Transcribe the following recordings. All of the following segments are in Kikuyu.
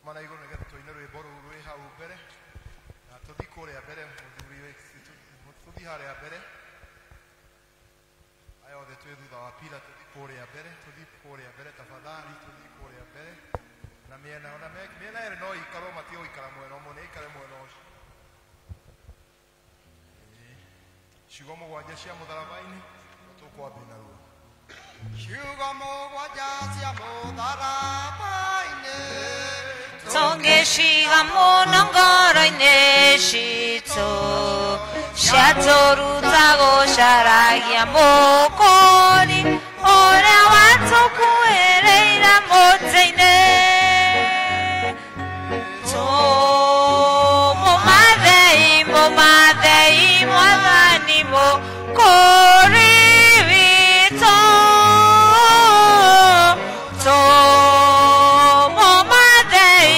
Kuma na igũrũ nĩgetha tũine rwĩmbo rũu rwĩ hau mbere na tũthiĩ kũrĩa mbere mũthuri tũthiĩ harĩa mbere aya othe twĩ thutha wa pila tũthiĩ kũrĩa mbere tũthiĩ kũrĩa mbere tafadhali tũthiĩ kũrĩa mbere na mĩena ona mĩena ĩrĩ no ikarwo matige gũikara mwena ũmwe nĩ ikare mwena ũcio. Ciugo mũgwanja cia mũtharaba-inĩ tũkwambia naruo. Ciugo mũgwanja cia mũtharaba-inĩ tũngĩciga mũno ngoro-inĩ citũ ciatũruta gũcaragia mũkũri ũrĩa watũkuĩrĩire mũtĩ-inĩ. Tũmũmathei mũmathei mwathani mũkũri witũ. Tũmũmathei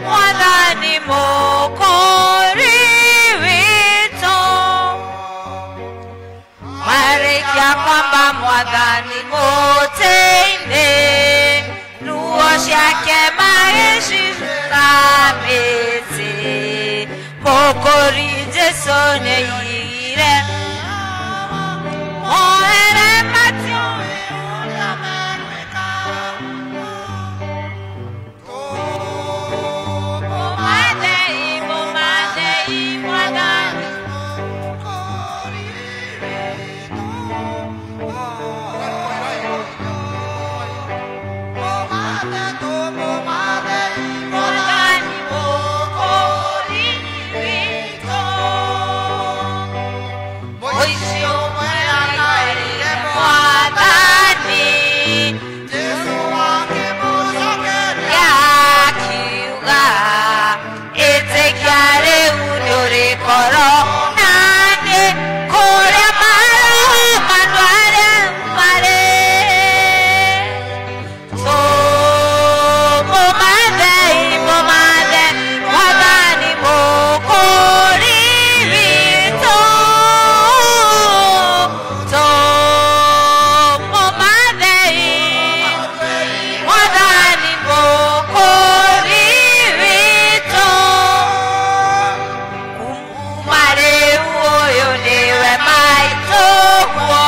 mwathani mũkũri witũ. Marĩkia kwamba mwathani mũtĩ-inĩ ruo ciake magĩcicũra mĩtĩ mũkũri Jesũ nĩaigire mohere matiũĩ ũrĩa megwĩka. Mũmathei mũmathei mwathani mũkũri witũ. Mũmathe tũmũmathei mwathani mũkũri witũ. Mũici ũmwe Mũici mwathani Jesũ akĩmũcokeria akiuga ĩtĩkia rĩu nĩũrĩkorwo naniĩ kũrĩa maroho arĩa marĩ. Tũmũmathei mũmathe mwathani mũkũri witũ. Tũmũmathei mwathani mũkũri witũ. Kuma rĩu ũyũ nĩwe maitũguo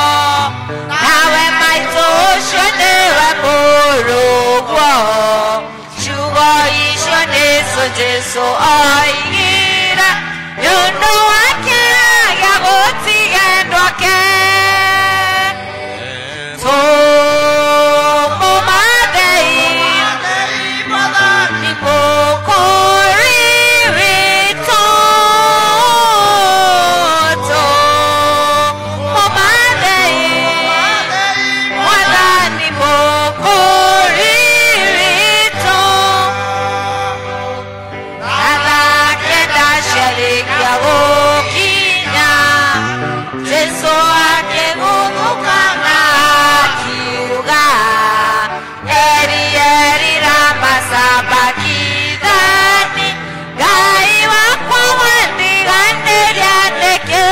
nawe maitũ ũcio nĩwe mũrũguo. Ciugo icio nĩcio Jesũ oigire nĩ ũndũ wa kĩrĩa gĩa gũtigendwo ake. Tũmũmathei mwathani mũkũri witũ. Tũmũmathei mwathani mũkũri witũ. Thaa kenda ciarĩkia gũkinya Jesũ akĩgũthũka na akiuga Eri eri lama sabakithani Ngai wakwa wandiganĩria nĩkĩ.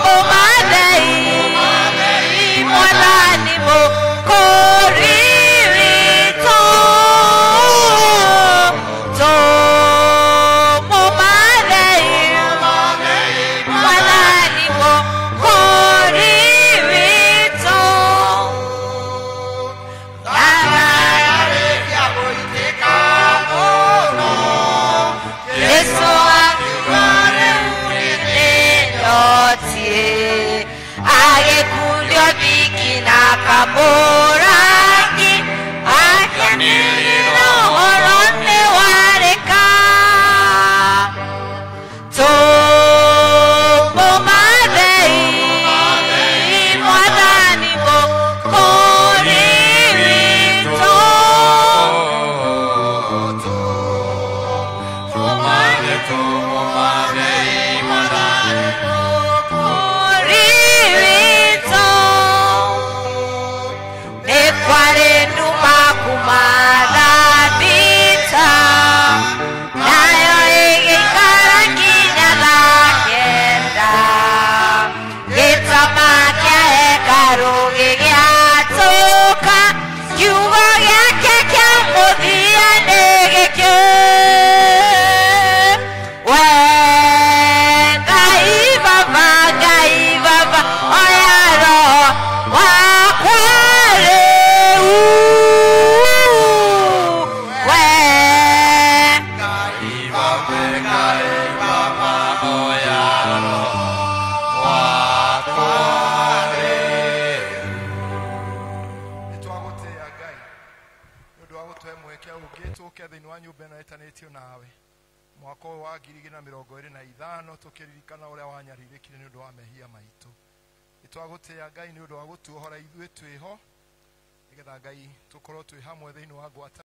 Tũmũmathei mwathani mũkũri witũ. Tũmũmathei mwathani mũkũri witũ. Yarĩkia gũitĩka mũno Jesũ akiuga rĩu nĩnyotiĩ agĩkundio thiki na kamũrangi akĩanĩrĩra ũhoro nĩwarĩka. Tũmũmathei mwathani mũkũri witũ. Tũmũmathe tũmũmathei mwathani Mũkũri witũ. Nĩ kwarĩ nduma kuma Gĩtũke thĩinĩ wa nyũmba ĩno ĩtanĩtio nawe mwaka ũyũ wa 2025, tũkĩririkana ũrĩa wanyarirĩkire nĩ ũndũ wa mehia maitũ. Nĩtwagũtĩĩa Ngai nĩ ũndũ wa gũtuohora ithuĩ twĩho, nĩgetha Ngai tũkorwo twĩ hamwe thĩinĩ wa ngwatanĩro.